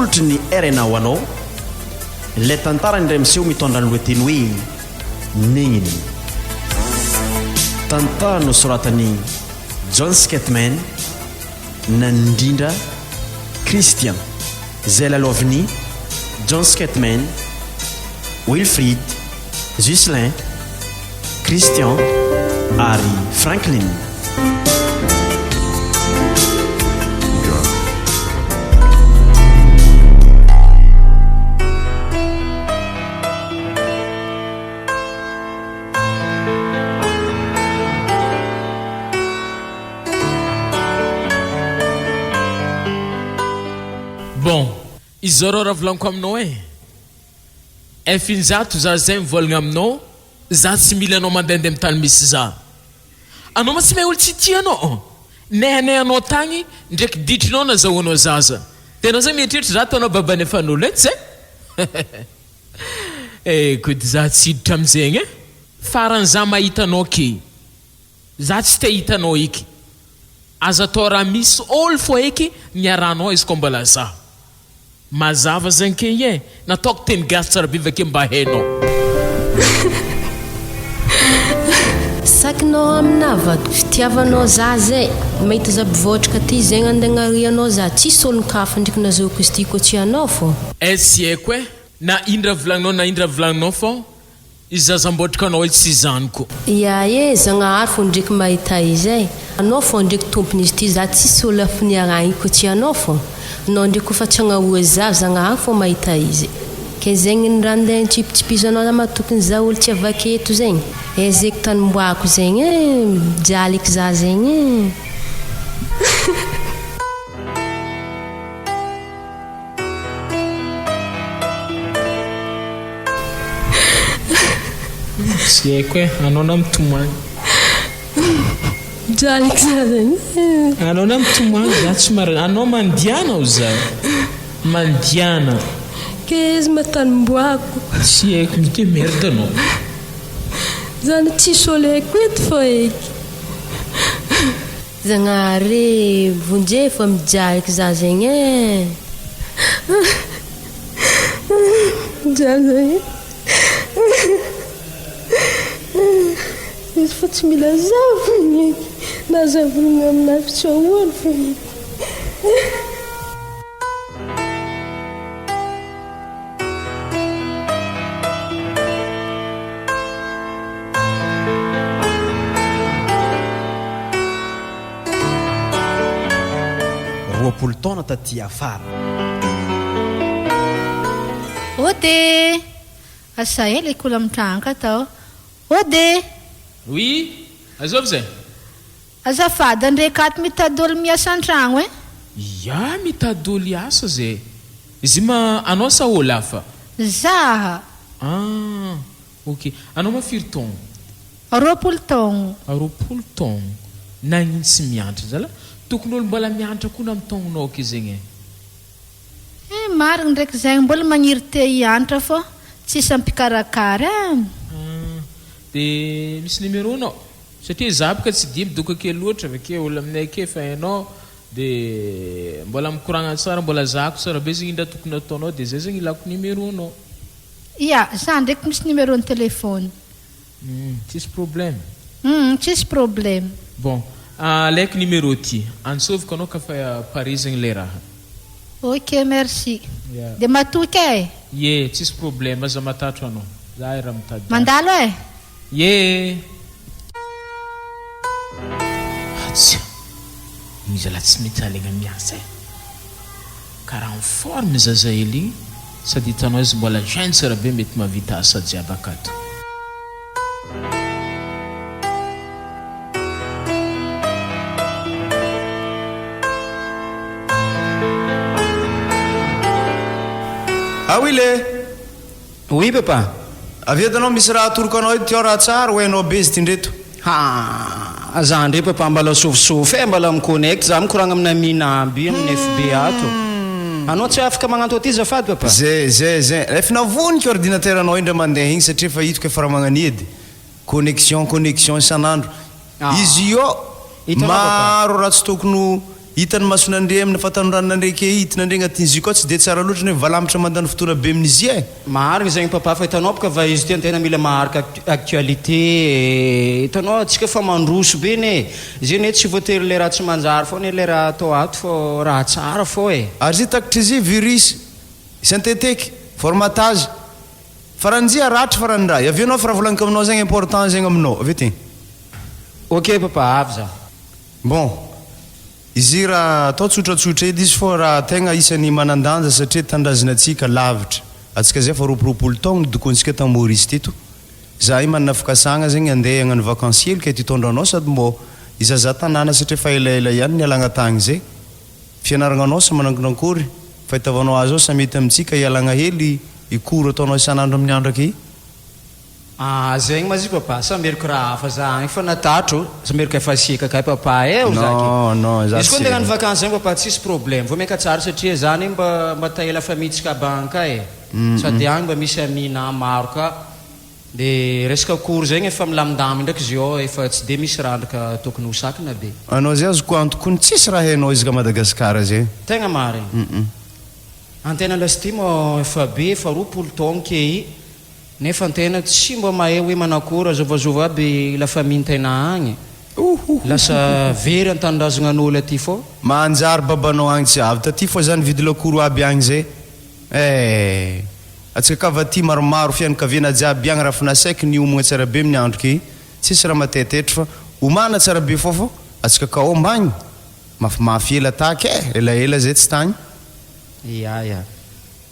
Atolotry ny rna ho anao ilay tantara indray miseho mitondra ny lohateny hoe Negniny. Tantara nosoratan'i John Skatman nandrindra Christian izay lalaovin'i John Skatman, Wilfried, Ghislain, Christian ary Franklin. Bon, izao rô raha volaniko aminao e, Efinjato za zay mivolagna aminao za tsy mila anao mandehandeha am tany misy za. Anao ma tsy mahay olo tsy tia anao oh. Nehanehanao tagny ndraiky ditrinao nazahoanao zaza. De anao zay mieritreritra za ataonao baban'ny efan'olo eh tsy zay? Écoute za tsy hiditra amizegny eh. Farany za mahita anao ke. Za tsy te hita anao eky. Aza atao raha misy ol fô eky niarahanao izy koa mbola za. Mazava zegny ke ie, nataoko teny gasy tsara be vake mba hainao. Sakinao aminah vadiko fitiavanao za zay mahita za bivotraka ty zegny andegnarianao za tsisy olon-kafa ndriky nazahoako izy ty koa tsy anao fô. Eh tsy haiko eh, na ino raha volagninao na ino raha volagninao fô I zazambotrika anao io tsy zany ko. Ia e, Zagnahary fô ndreky mahita izay, anao fô ndreky tompony izy ty, za tsisy olo afiniaragny ko tsy anao fô, anao ndreky kofa tsy agnahoa za, Zagnahary fô mahita izy, ke zegny ny raha ndeha nitsipitsipizanao za matokiny za olo tsy avake eto zegny, ezeky tanimboako zegny e, mijaly eky za zegny e. Tsy haiko e, anao na mitomany. Mijaly za zegny. Anao na mitomany za tsy marary. Anao mandiana o za. Mandiana. Ke izy ma tanimboako. Tsy haiko mihitsy hoe merde anao. Zany tsisy olo haiko eto fa eky. Zagnahary e, vonjeo fa mijaly eky za zegny e. Mijaly za e. Izy fa tsy mila zavony eky, na zavonina aminazy tsy ahoany fa eky. 20 taona taty afara. Ode! Asa ela ikola mitranka tao. Ode! Oui, azovy zay? Azafady andre akato mitady olo miasa antragno eh. Ya mitady olo hiasa zay. Izy ma anao sa olo hafa? Za. Ah ok. Anao ma firy taogno? 20 taogno. 20 taogno. Nagnino tsy mianatra zala? Tokony olo mbola mianatra koa na am taognonao ake zegny eh. Eh marigny ndraiky zegny mbola magniry te hianatra fô tsisy ampikarakara eh. Ah de misy numéro nao? Satria za boka tsy dia midoka kely loatra avy ake olo aminay ake fa hainao de mbola mikoragna tsara mbola zahako tsara be zegny ino raha tokony ataonao de zay zegny ilako numéro nao. Ya, za ndraiky misy numéro ny téléphone. Hum, tsisy problème. Hum, tsisy problème. Bon, alaiko numéro ty, antsoviko anao ka fa pare zegny le raha. Ok, merci. Ya. De matoky eh. Ye, tsisy problème, aza matatro anao, za raha mitady asa. Mandalo eh. Ye! Atsia! Igny zalahy tsy mety alaigna miasa e! Karaha en forme zazahely igny sady hitanao izy mbola jeune tsara be mety mahavita asa jiaby akato. Ah oui le! Oui papa. Avy eto anao misy raha atoroko anao eto tiao raha tsara ho hainao be izy ty ndreto. Haa za ndray papa mbala sofisofy eh mbala mi connecte za mikoragna amina Mina aby amin'ny FB ato. Anao tsy afaka magnanto aty zafady papa? Zay zay zay. Efa navoniko ordinateur anao indray mandeha igny satria efa hitako efa raha magnania edy. Connexion connexion isan'andro. Izy io Hitanao papa? maro raha tsy tokony ho. Hitan'ny mason'Andria aminy fahatanoran'Andria ke hitin'Andria agnatin'izy io koa tsy dia tsara loatra ny hoe valambatra mandany fotoana be amin'izy e! Marigny zegny papa fa hitanao boka va izy ty antegna mila maharaka actualité e! Hitanao antsika fa mandroso be ne! Izy anie tsy voatery le raha tsy manjary fô anie le raha atao ato fô raha tsara fô e! Ary zay takitr'izy virus, synthétique, formatage. Fa raha njia ratry fa raha ny raha. Avy eo anao fa raha volaniko aminao zegny important zegny aminao. Avy eo ty. Ok papa avy za. Bon, izy raha atao tsotratsotra edy izy fô raha tegna isany manandanja satria tanindrazana-tsika lavitra, atsika zay efa roaporoapolo taogno nidokoantsika tam Maurice teto, zahay manana fikasagna zegny andeha hagnano vacances hely ka hitondra anao sady mbô hizahazaha tanàna satria efa elaela ihany nialagna tagny zay, fianaragnanao sa manankonankory, fahitavanao azy ao sa mety amintsika hialagna hely i cours ataonao isan'andro amin'ny andro aky? Ah zegny ma zy papa, sa meriko raha hafa za agny fa natatro, sa meriko efa siaka kay papa eh o za ke. Non non za Izy koa tsy ndeha hagnano vacances zegny papa tsisy problème, vao maika tsara satria za anie mba mba ta hela famille tsika aby agny ka eh, sady agny mba misy amis na maro ka, de resaka cours zegny efa milamindaminy ndraiky izy io efa tsy de misy raha ndraka tokony ho sakana be. Anao zay azoko antoko ny tsisy raha hainao izy ka Madagascar zay. Tegna marigny. Antena lasity moa efa be efa 20 taogno ke i. Nefa antena tsy mba mahay hoe manakory azovazova aby la famille ntena agny. Lasa very antanindrazagna-n'olo aty fô. Manjary babanao agny tsy avy taty fô zany vidy lakoro aby agny zay eh! Atsika kava aty maromaro fianakaviana jiaby agny raha fnasaiky niomagna tsara be amin'ny andro ke tsisy raha matetetry fa omana tsara be fô fô atsika kaomba agny mafimafy ela taky eh! Elaela zay tsy tagny. Ya ya.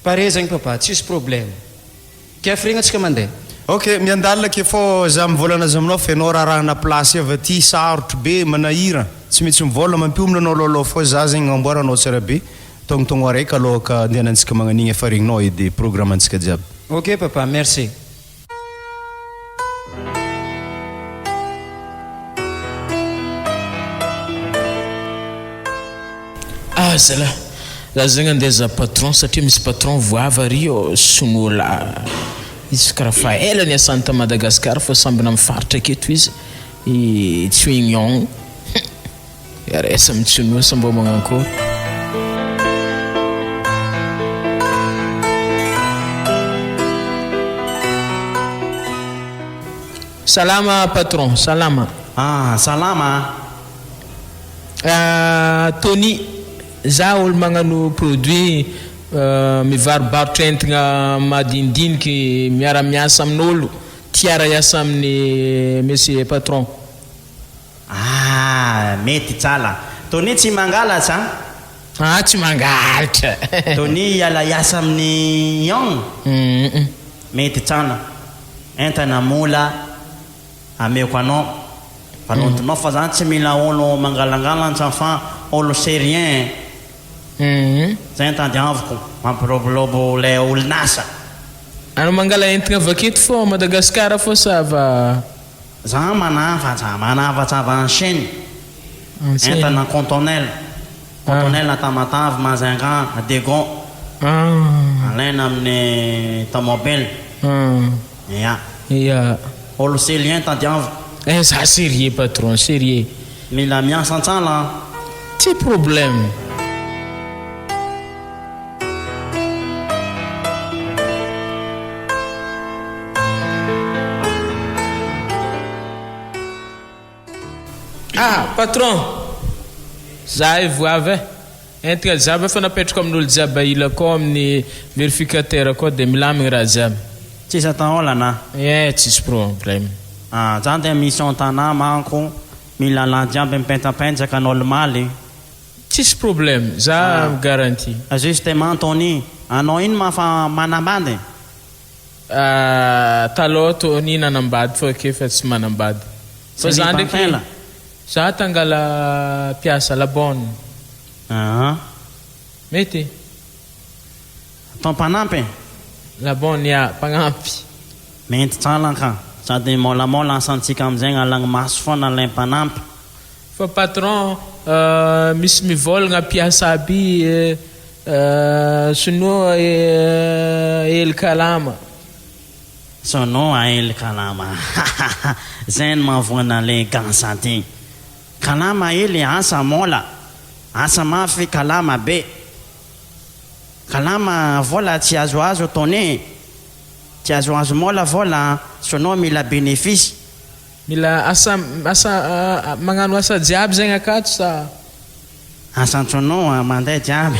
Pare zegny papa, tsisy problème. Ke hafiriagna tsika mandeha? Ok, miandalina ke fô za mivôlana azy aminao f'enao rarahana place avy aty sarotro be, manahira, tsy maintsy mivôlana mampiomina anao alôhalôha fô za zegny agnamboaranao tsara be, tôgnotôgno araiky alôhaka andehanantsika magnan'igny efa regninao edy programme antsika jiaby. Ok papa, merci. Ah zalah, za zegny andeha hizaha patron satria misy patron voava ary ô sinoa lahy, izy karaha fa ela niasany ta Madagascar fa sambany amin'ny faritra aketo izy, i Tsuignon, hum. RS amin'ny Tsinoa sa mbô magnankôry? Salama patron, salama. Ah, salama ah. Tony, za olo magnano produit mivarobarotra entagna madinidiniky miara-miasa amin'olo, tia hiara-hiasa amin'ny monsieur patron. Ah mety tsala. Tony tsy mangalatra an. Ah tsy mangalatra. Tony hiala hiasa amin'ny Young? Hum. Mety tsala. Entana mola ameko anao. Valontinao fa za tsy mila olo mangalangalatra fa olo sérieux. Hum. Zay tadiaviko, mampiroborobo le orinasa. Anao mangala entagna avy aketo fô Madagascar fô sa va? Za manafatra, manafatra avy any Chine, entana contonel, contonel Tamatave, Majunga, Diego, alaina amin'ny tomobile, ya. Ya. Olo sérieux tadiaviko. Eh za sérieux patron, sérieux. Mila miasa tsara an. Tsy problème. Ah patron! Za io voavy eh! Entagna jiaby efa napetrako amin'olo jiaby ahila akao amin'ny verificateur akao de milamigny raha jiaby. Tsisy atahorana. Eh tsisy problème. Ah za ndeha mission Tana manko mila lahy jiaby mipetsapentsaka normal. Tsisy problème, za mi-garantie. Justement Tony, anao ino ma fa manambady? Ah, taloha Tony nanambady fa ake fa tsy manambady. Fa za ndraiky, za tangala mpiasa la bonne. Aa. Mety? Atao mpanampy? La bonne, ya, mpagnampy. Mety tsara ka, sady môlamôla asantsika amizay alagny maso foana lay mpanampy. Fa patron misy mivôlagna mpiasa aby sinoa hely kalama. Sinoa hely kalama hahaha zay no mahavoana le gasa ty. Kalama hely asa môla. Asa mafy kalama be. Kalama vola tsy azoazo Tony. Tsy azoazo mola vola sonao mila bénéfice. Mila asa asa magnano asa jiaby zegny akato sa? Asan-tsonao mandeha jiaby.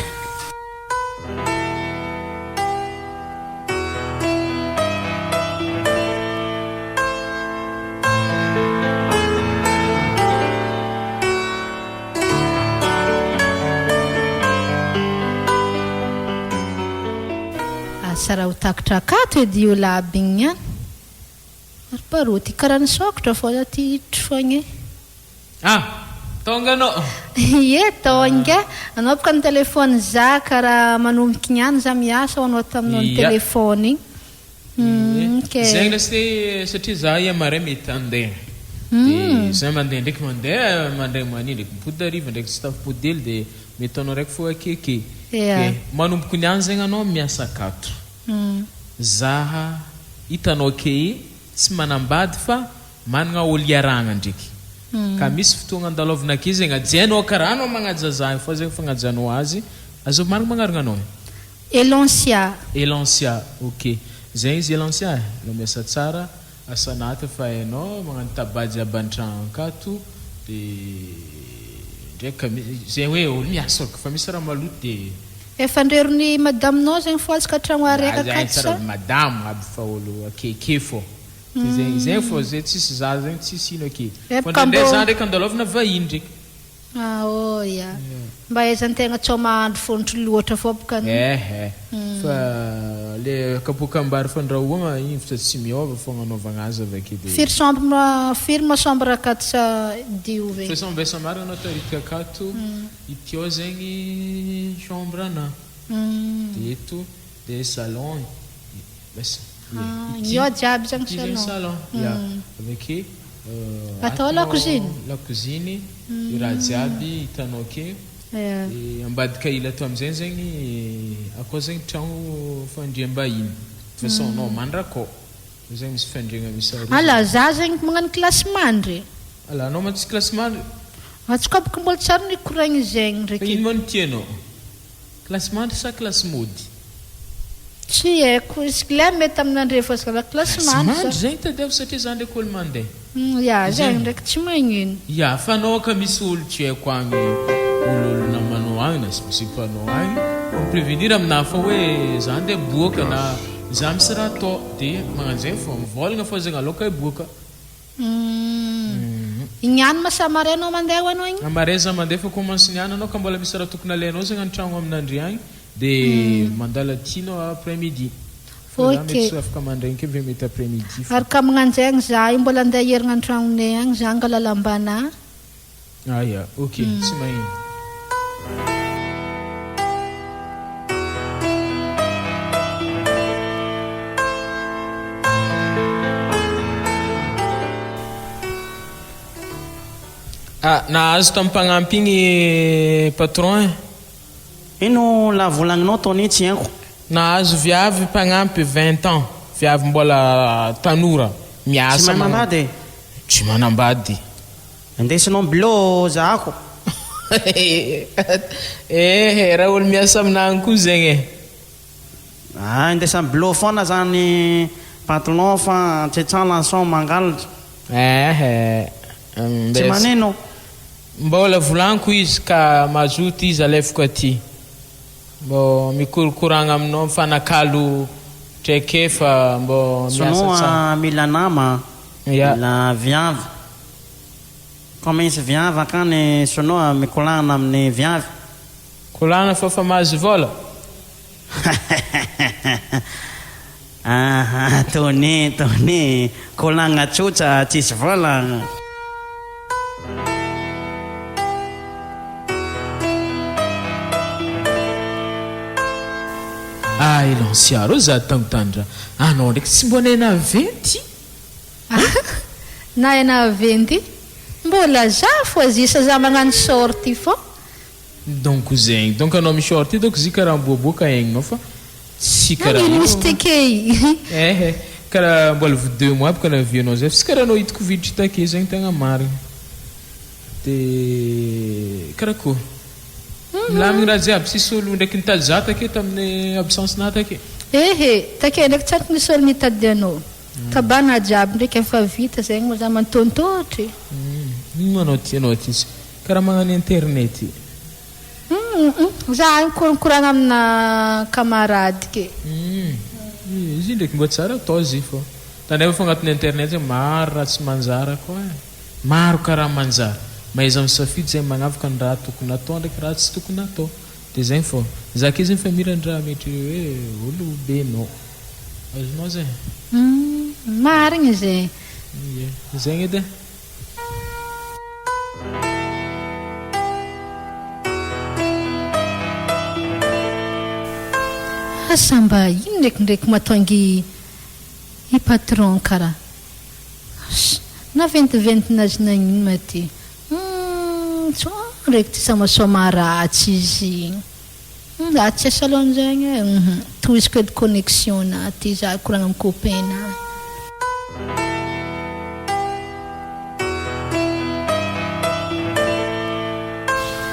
Asa raha ho takitra akato edy io laby igny an! Ary parou ty karaha nisokatra fô za ty hiditra fogna e. Ah! Tonga anao. Ie tonga. Anao boka nitelefony za karaha manomboka igny any za miasa ho anao taminao nitelefony igny. Ie. Zegny lesy satria za ia maray mety andeha. De za mandeha ndraiky mandeha mandray mania ndraiky mipody hariva ndraiky tsy tafipody hely de mety anao raiky fô akeke. Ke manomboko niany zegny anao miasa akato. Zaha hitanao ke tsy manambady fa managna olo iarahagna ndreky. Ka misy fotoagna andalôvagna ake zegny ajainao karaha anao magnaja za igny fô zegny fagnajanao azy azovy marigny magnaragna anao e. Elancia. Elancia, ok. Zegny izy Elancia e, anao miasa tsara, asa anaty efa hainao, magnano tabac jiaby antragno akato, de ndraiky ka zegny hoe olo miasa fa misy raha maloto de. Efa ndrerony madame-nao zegny fô atsika tragno araiky Za zegny akato tsara sa? madame aby fa olo akeke fô, de zegny zegny fô zay tsisy za zegny tsisy ino ake, Eh fa bôka ndraindray mbô. za ndraiky andalovana vahiny ndraiky. Ah oh ya. Mba ahaizan-tegna tsao mahandro fonitry loatra fô bôka ny. Eh eh. Fa le kapoakam-bary fandrahoagna igny fa tsy miôva fô agnanaovagna azy avake de. Firy chambre firy ma chambre akato sa diovigny? Fa chambre sa marigna anao tarity akato, ity ao zegny chambre anah, de eto de salon, lasa Ity ao jiaby zegny ity zegny salon. salon, ya avake Atao ato lakoziny? lakoziny, raha jiaby hitanao ake, Ya. de ambadika ila ato amizay zegny akao zegny tragno fandriam-bahiny, de toute façon anao mandry akao, eo zegny misy fandriagna misy aroa Ala, zegny. za zegny magnano kilasy mandry. Ala, anao ma tsy kilasy mandry? Antsika boka mbola tsy ary nikoragna zegny Fa ndraiky. ino ma no tianao? Kilasy mandry sa kilasy mody? Tsy haiko, izy kle mety aminandre fô izy kilasy Kilasy mandry mandry za. zegny tadiavo satria za ndraiky olo mandeha. Ya, zegny Zegny. ndraiky tsy magnino. Ya, fa anao ka misy olo tsy haiko agny, ololo namanao agny na siposipanao agny, mi-prevenir aminahy fa hoe za andeha hiboaka na za misy raha atao, de magnano zegny fô, mivôlagna fô zegny aloka hiboaka. Igny any ma sa maray anao mandeha ho anao igny? Maray za mandeha fa commence niany anao ka mbola misy raha tokony alainao zegny antragno aminandre agny de mandalo aty anao après midi. Fa za mety Ok. tsy afaka mandraigny ke ve mety après midi fô. Ary ka magnanjegny za io mbola andeha hierigna antragnonay agny za angala lambana. Ah ya, ok, tsy magnino. Ah, nahazo tamin'ny mpagnampy igny patron eh. Ino la volagninao Tony tsy haiko. Nahazo viavy mpagnampy 20 ans, viavy mbola tanora, Tsy miasa magnampy. manambady e? Tsy manambady. Andesinao bilô zahako. Eh, raha olo miasa aminah koa zegny e. Ah, indesany bilô foana zany patron fa tsy tsala sao mangalatra. Eh, Tsy maneno. Mbola volaniko izy ka mazoto izy alefako aty. Mbô mikorokoragna aminao mifanakalo traikefa mbô miasa Sonoa tsara. mila nama, Ya. mila viavy. Koa misy viavy akany sonoa mikoragna amin'ny viavy. Koragna fa fa mahazo vôla. Aha, Tony, Tony, koragna tsotra tsisy vôla. Ah Elancia reo za tagnotanindra anao ndraiky tsy mbo nahay naventy. Nahay naventy? Mbola za fô zisa za magnano sortie fô. Donc zegny donc anao mi-short io donc izy karaha miboaboaka aigninao fa tsy karaha Ino io. izy ty kay? Eh eh, karaha mbola vao deux mois bôka navianao zay fa tsy karaha anao hitako vidry take zegny tegna marigny. De karakôry? Milamigny raha jiaby, tsisy olo ndraiky nitady za take tamin'ny absence-na take. Ehe, take ndraiky tsy ary nisy olo nitady anao. Kabana jiaby ndraiky efa vita zegny moa za mantontotry. Ino moa anao ty anao ty tsy karaha magnano internet. Hum za mikorokoragna amina camarade ke. Hum izy ndraiky mba tsara atao izy fô tandremo fô agnatin'ny internet zegny maro raha tsy manjara koa e. Maro karaha manjary. Mahaiza misafidy zay magnavaka ny raha tokony atao ndraiky raha tsy tokony atao. De zegny fô. Za ke zegny fa mila ny raha mety hoe olo be nao. Azonao zay? Humm marigny zay. Ie, zegny edy e. Asa mba ino ndraikindraiky mahatonga i patron karaha Na ventiventina azy nagnino ma ty? Humm tsô ndraiky ty samasaoma ratsy izy igny. Humm za tsy asa aloha anzegny e, humm tohiziko edy connexion na ty za hikoragna am copain na.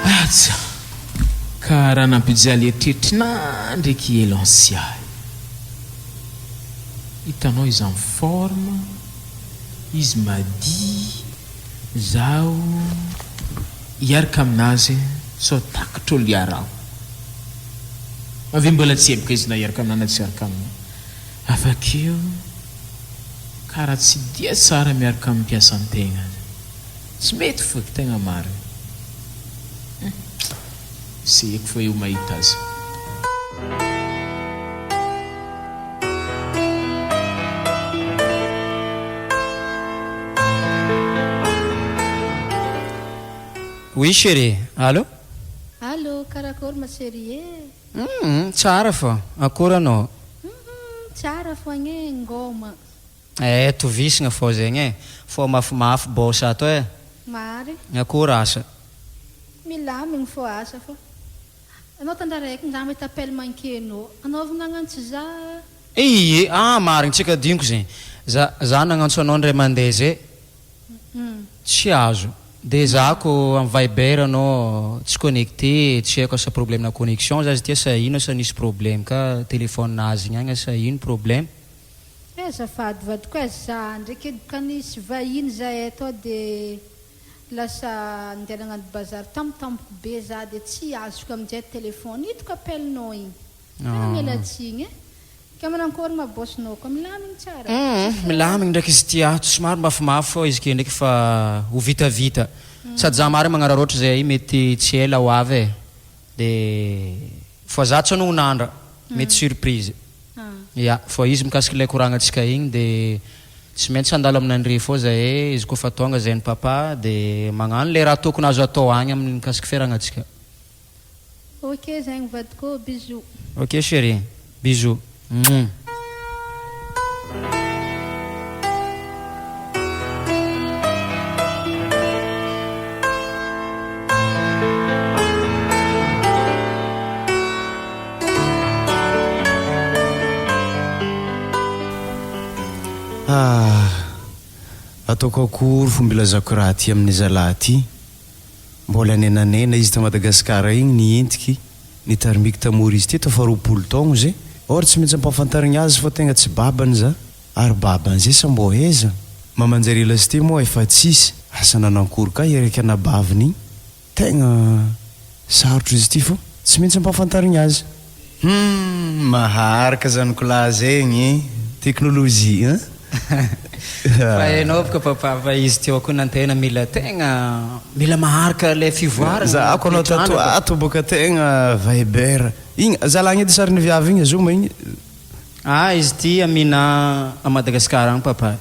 Aja! Ka raha nampijaly eritreritrinà ndreky i Elancia e! Hitanao izy en forme, izy madihy, zaho hiaraka aminazy sao takatro olo iaraho. Avy eo mbola tsy haiko izy na hiaraka aminah na tsy hiaraka aminah. Avakeo karaha tsy dia tsara miaraka amin'ny mpiasan-tegna. Tsy mety foky tegna marina. Sehiko fa eo mahita azy. Oui chérie, allo. Allo, karakôry ma chérie e? Hum, tsara fô, akory anao? Hum, tsara fôgna e, ngôma. Eh, tovisagna fô zegny e, fô mafimafy boss ato e. Marigny. Akory asa? Milamigny fô asa fô. Anao tandraraiky nga mahita appel manqué nao, anao avy nagnantso za. Ie, ah marigny tsika adinoko zegny, za za nagnantso anao ndray mandeha zay tsy azo, de za ko am viber anao tsy connecté, tsy haiko asa problème na connexion za izy ty sa ino sa nisy problème ka téléphone azy igny agny sa ino problème. Eh azafady vadiko eh, za ndraiky edy ka nisy vahiny zahay tao de Lasa nandeha nagnano bazary tampotampoka be za de tsy azoko aminjay téléphone hitako appel nao igny. Tegna miala tsigny eh. Ka manankory ma boss nao ka milamigny tsara? Humm milamigny ndraiky izy ity ato somary mafimafy fô izy ke ndraiky fa ho vitavita sady za marigny magnararaotra zay mety tsy ela ho avy eh de fa za tsy hanognonandra mety surprise. Ya, fa izy mikasika ilay koragnantsika igny de tsy maintsy handalo amin'André fô zahay izy koa fa tônga zay ny papa de magnano le raha tokony azo atao agny amin'ny mikasika fiaragnantsika. Ok zegny vadiko ô, bisous. Ok chérie, bisous. Mouah. Ah! Ataoko akory fomba ilazako raha ty amin'ny zalahy ty? Mbola nenanena izy ta Madagascar igny nientiky nitarimiky ta Maurice teto efa 20 taogno ze, or tsy maintsy ampahafantarigny azy fa tegna tsy babany za, ary babany ze sa mbô heza? Mamanjary lasite moa efa tsisy, asa nanankory ka iraiky anabaviny igny? Tegna sarotro izy ity fô tsy maintsy ampahafantarigny azy. Humm maharaka zany kolahy zegny e! Technologie hein! Fa hainao boka papa fa izy teo koa nantena mila tegna mila maharaka le fivoarana Za ko anao tato ato boka tegna viber igny zalahy igny edy sarin'ny viavy igny azoma igny. Ah izy ity Amina a Madagascar agny papa.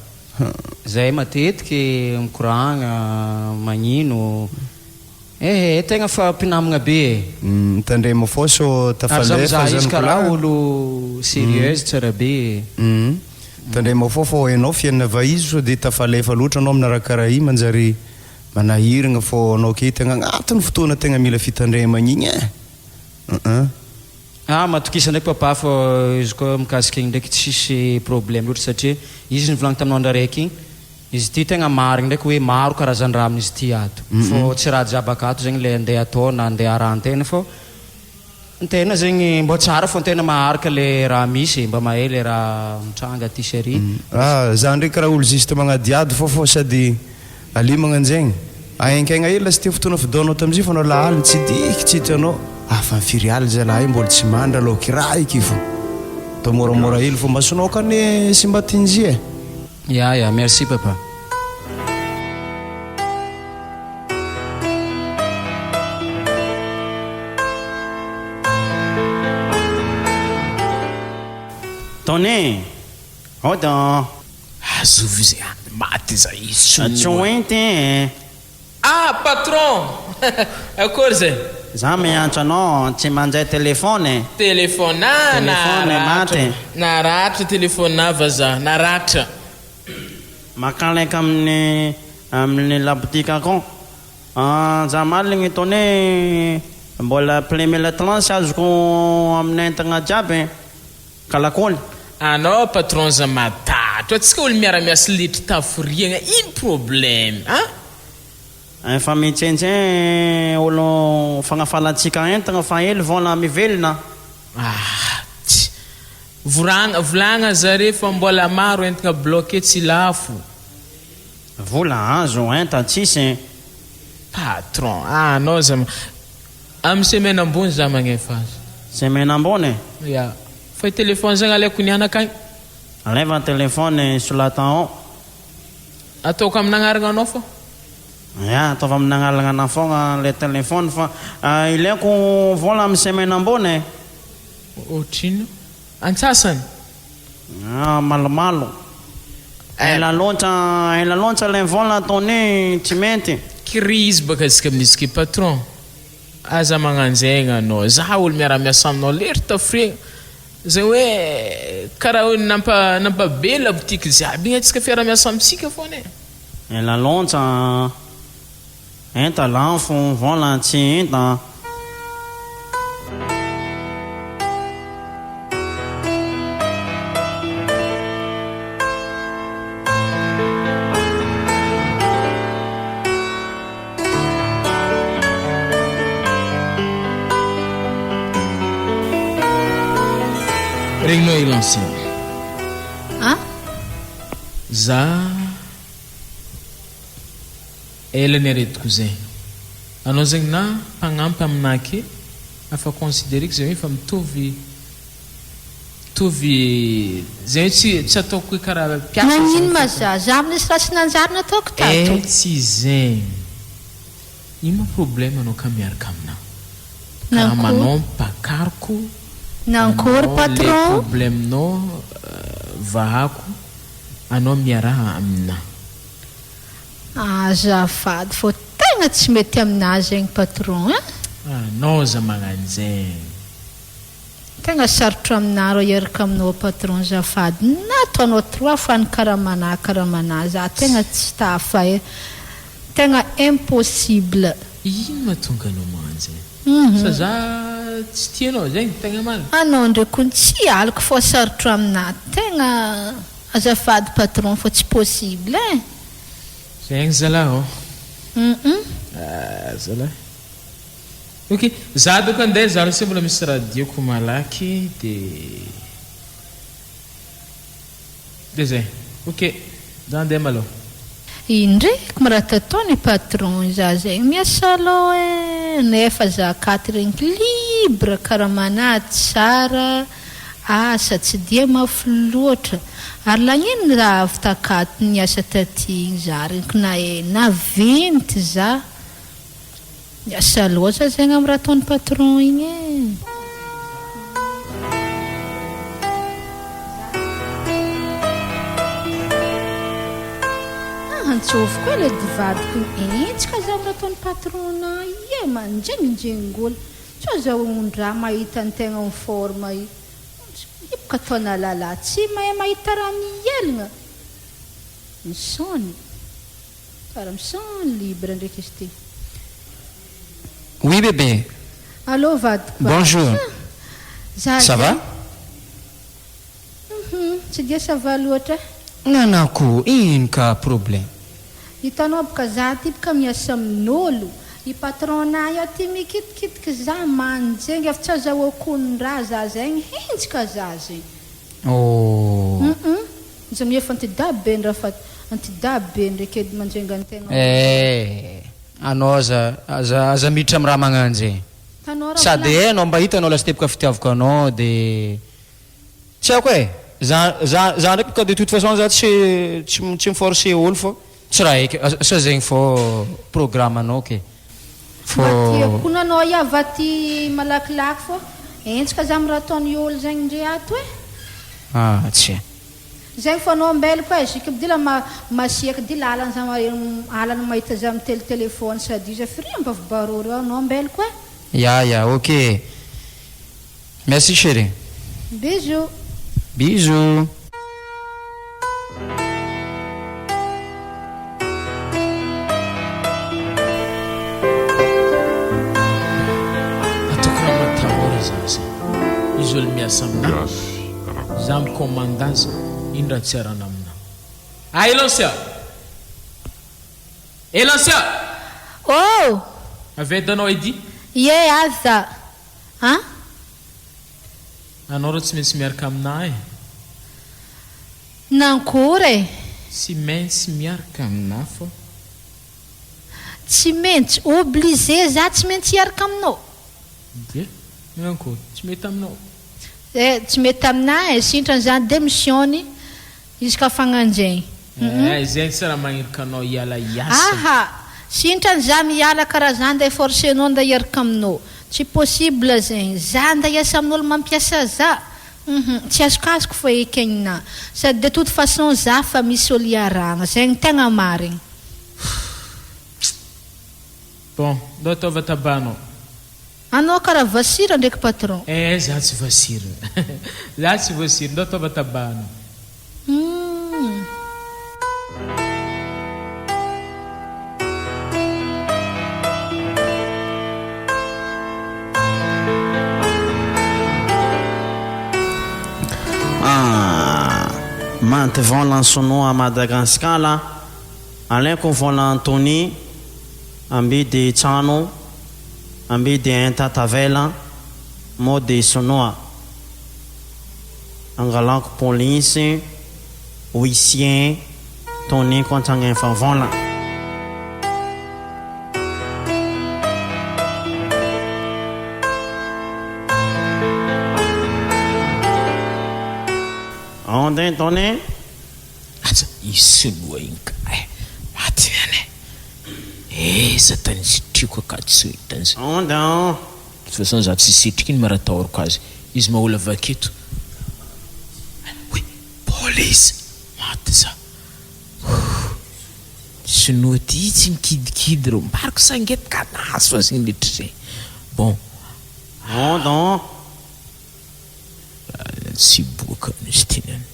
Zay matetiky mikoragna, magnino. Ehe, tegna fa mpinamagna be e. Tandremo fô sao Ary za tafalefa mizaha izy zany karaha kolahy. olo sérieuse tsara be e. Tandremo fô fô enao fiainana vahizo sao de tafalefa loatra anao amina raha karaha io manjary manahiragna fô anao ke tegna agnatin'ny fotoana tegna mila fitandremagna igny e. Ah matokisa ndraiky papa fa izy koa mikasika igny ndraiky tsisy problème loatra satria izy nivolagny taminao andro araiky igny. Izy ity tegna marigny ndraiky hoe maro karazan-draha amin'izy ity ato. Fô tsy raha jiaby akato zegny le andeha atao na andeha arahan-tegna fô Tena zegny mbô tsara fô tena maharaka le raha misy e, mba mahay le raha mitranga aty sy ary. Ah za ndreky karaha olo juste magnadihady fô fô sady ale magnanjegny ahenkaigna hely lasiteo fotoana fidaonao tamizay fa anao lahaly nitsidiky tsy hitanao afa ny firy aly zalahy io mbola tsy mandry aloha kiraiky fô atao moramora hely fô masonao kane sy mba tinjy e. Ya ya merci papa. Tony, Aoda an! Azovy izay any maty izay izy Tsy ho enty eh! Ah patron! Akory zay? Za miantso anao tsy mandray téléphone eh! Téléphone ah Téléphone naratra maty. naratra téléphone ah vazaha naratra. Makaleka amin'ny amin'ny labotika akao. Za maligny tone mbola plein mille azoko amin'ny entagna jiaby e. Ka lakôly. Anao patron za matahatra atsika olo miara miasa letry taforiagna ino problème a. Efa mitsentsen olo fagnafalantsika entagna fa ely vôla mivelona. Ah tsy. Voragna volagna zare fa mbola maro entagna bloqué tsy lafo. Vola azo enta tsisy. Patron anao za Amin'ny semaine ambony za magnefa azy. Semaine ambony? Ya. Fa i téléphone zegny alaiko ny anaka agny. Alaiva téléphone solata ao. Ataoko amin'ny agnarana anao fô. Ya, ataovy amin'ny agnarana anah fogna le téléphone fa ilaiko vola amin'ny semaine ambony e. Ohatrino? Antsasany? Ah, malomalo. Ela loatra, ela loatra le vola ataony tsy mety. Crise baka isika amin'izy ke patron. Aza magnanjegna anao, za olo miara miasa aminao lery tafregna, zegny hoe karaha hoe nampa nampabe la boutique jiaby igny antsika fiara miasa amintsika foana e. Ela loatra an, enta lafo, vola tsy hita. Regninao Elancine. Ah? Za ela ny aretiko zegny. Anao zegny na mpagnampy aminah ake afa considereko zegny hoe efa mitovy mitovy zegny hoe tsy tsy ataoko hoe karaha mpiasa zegny Nagnino ma fôtony. za? Za misy raha tsy nanjary nataoko tato. Eh tsy zegny. Ino ma problème anao ka miaraka aminah? Karaha Nankory? manao mpakariko Nankory anao le patron? problème nao vahako anao miaraha aminah. Azafady fô tegna tsy mety aminah zegny patron a! Anao aza magnanjegny. Tegna sarotro aminah rô hiaraka aminao patron azafady na ataonao trois fois ny karamanah karamanah za tegna tsy tafa eh tegna impossible. Ino mahatonga anao magnanjegny? Sa za tsy tia anao zegny tegna marina? Anao ndray kony tsy aliko fô sarotro aminah tegna azafady patron fô tsy possible eh. Zegny zalah ô. Ah zalah. Ok, za doko andeha za r'se mbola misy radio-ko malaky de de zay. Ok, za andeha malôha. Indreko mirata ataony patron za zegny miasa alou eh nefa za akato regny libre karamanà tsara asa tsy dia mafy loatra ary lagnino za avy takato niasa taty igny za regniko nahay naventy za Miasa loatra zegny am raha ataony patron igny e. Antsovy koa ilay divadiko igny hentska za am raha ataony patron na ie manjengijengy olo sao za ondraha mahita antegna en forme io hipoka ataona lalahy tsy mahay mahita raha mihelagna misaona. Kara mi-sent libre ndraiky izy ty. Oui bébé. Allô vadiko a. Bonjour. Za Ça va? Hum, tsy dia ça va loatra. Nanako ino ka problème? Hitanao boka za ty boka miasa amin'olo, i patron-nay aty mikitikitiky za manjengy efa tsy azahoako onondraha za zegny henjika za zegny. Oh. Hum izy amin'io efa antidahy be ndra fa antidahy be ndraiky edy manjenga antegna. Eh, anao aza aza aza miditra amin'ny raha magnanjegny. Tanao raha Sady mbola. eh anao mba hitanao lasteboka fitiavako anao de tsy haiko e, za za za ndraiky boka de toute façon za tsy tsy tsy mi-forcer olo fô tsy raha haiko sa zegny fô programme anao ke fô. Mba tiako koa nanao hiava aty malakilaky fô henjika za am raha ataony olo zegny ndre ato e. Ah tsia. Zegny fô anao ambelako e, ziko dila ma masiaka dila alany za alany mahita za mitely telephone sady izy firy mba fibaroro eo anao ambelako e. Ya ya ok merci chérie. Bisous. Bisous. Ataoko raha matahora za zay. Izy olo miasa aminah. Gasy Za Rakoto. mi-commande azy, ino raha tsy arahana aminah. Ah Elancia! Elancia! Oh! Avy aiza anao Eddy? Ie aza an! Anao rô tsy maintsy miaraka aminah e! Nankory e! Tsy maintsy miaraka aminah fô. Tsy maintsy, obligé za tsy maintsy hiaraka aminao. Dia nankory? Tsy mety aminao? Eh, tsy mety aminah e, sintrany zany démission-ny izy ka fagnanjegny. Eh, zegny tsy raha magniraka anao hiala hiasa. Aha! Sintrany za miala karaha za nday forcer-nao nday hiaraka aminao. Tsy possible zegny. Za nday hiasa amin'olo mampiasa za. Hum tsy azokazoko fa ekegnina. Sady de toute façon za fa misy olo iarahagna. Zegny tegna marigny. Bon, ndao ataova tabac-nao. Anao karaha vasira ndraiky patron. Eh za tsy voasira. Za tsy voasira, ndao ataova tabac-nao. Humm. Ah, maty vola sinoa à Madagascar la, alaiko vola Antony amidy trano, amidy enta tavela, mody sinoa, angalako police, huissier, Toniko antsagnefa vola. Andeha Tony. Aza i sinoa igny ka eh! Maty ihany eh! Aiza tany sitriko akato tsy hitany zay. Andeha. De toute façon za tsy sitrika iny ma raha atahorako azy. Izy maha olo avy aketo. Oy! Police! Maty za. Ouh! Sinoa ty tsy mikidikidy reo. Mbarako sangety ka nahazo fa zegny letry zay. Bon. Andeha. Tsy hiboaka izy ty niany.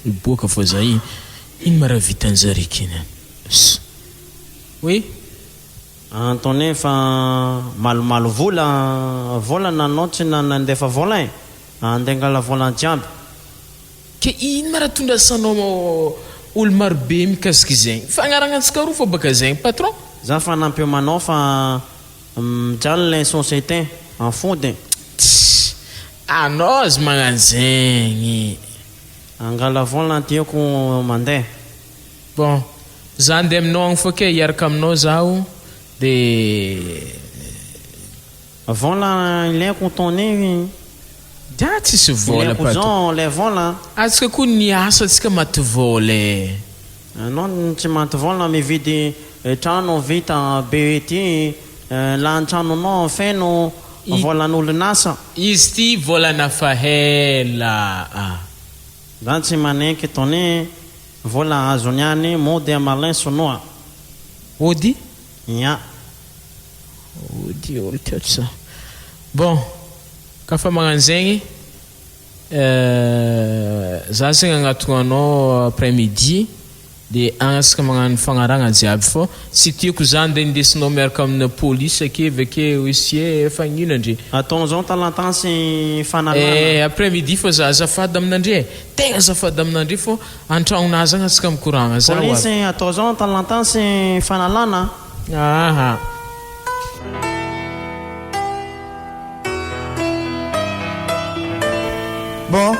Hiboaka fa za ino ma raha vitan'zare ke niany. Oui. Antony fa malomalo vola vola nanao tsy nandefa vola e andeha angala vola jiaby. Ke ino ma raha tondrasanao olo maro be mikasiky zegny? Fagnaragnantsika roa fô baka zegny patron. Za fa nampiomanao fa mijaly lay société afody. Tssy! Anao aza magnano zegny. Angala vola tiako mandeha. Bon, za andeha aminao agny fô ke, hiaraka aminao zaho de. Vola ilaiko tony. Dia tsisy vola Ilaiko patron. zao le vola. Atsika koa niasa atsika maty vola e. Anao tsy maty vola mividy trano vita be ety, lany tranonao feno volan'olon'asa. Izy ty volana fa ela a. Za tsy manenky tony vola azony any mody amalin sonoa. Ody? Ya. Ody olo teto sa. Bon, ka fa magnano zegny, za zegny agnatogna anao après midi. De agny magnano fagnarahagna jiaby fô tsy tiako za nde indesinao miaraka amina polisy ake avy huissier efa gnino andre. Atao zao talantan sy fanalana. Eh après midi fô za azafady aminandre e, tegna azafady aminandre fô antragnonà zagny antsika mikoragna za ho avy. Polisy, atao zao talantan sy fanalana. Aha. Bon,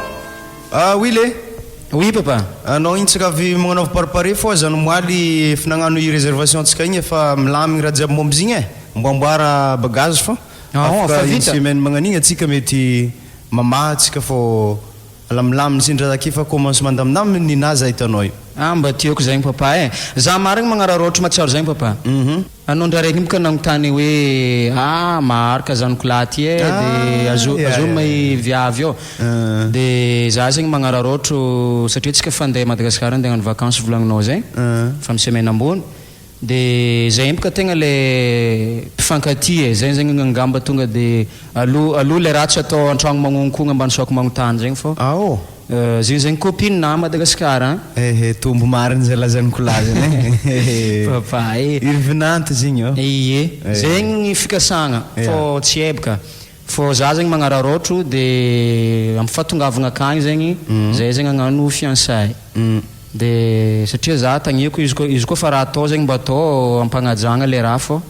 ah oui le. Oui papa. Anao igny tsika avy magnanaova paripare fô aza nomoaly efa nagnano i réservation tsika igny efa milamigny raha jiaby momba izy igny e. Amboamboara bagage fô Ah, afaka fa une vita? semaine magnan'igny atsika mety mamaha atsika fô alamilaminy sindra ake fa commence mandamindaminy ninahy za hitanao io. Ah mba tiako zegny papa e. Za marigny magnararaotro mahatsiaro zegny papa. Anao ndra raiky boka nagnontany hoe ah maharaka zanako lahy ty e de azo azo ma i viavy io. De za zegny magnararaotro satria tsika fa andeha Madagascar andeha hagnano vacances volagninao zegny fa amy semaine ambony. De zay boka tegna le mpifankatia e, zay zegny angamba tonga de aloha aloha le raha tsy atao an-tragno magnonkogna ambany saoko magnontany zegny fô. Ah oh. Zegny zegny copine à Madagascar an. Ehe, tombo marigny zay lazaniko lahy zegny e. Papa e. Iry vinanto zegny ô. Ie, zegny ny fikasagna fô tsy hay boka. Fô za zegny magnararaotro de amy fahatongavagna akagny zegny zay zegny hagnano fiançailles. De satria za tagniko izy koa izy koa fa raha atao zegny mba atao am-pagnajagna le raha fô.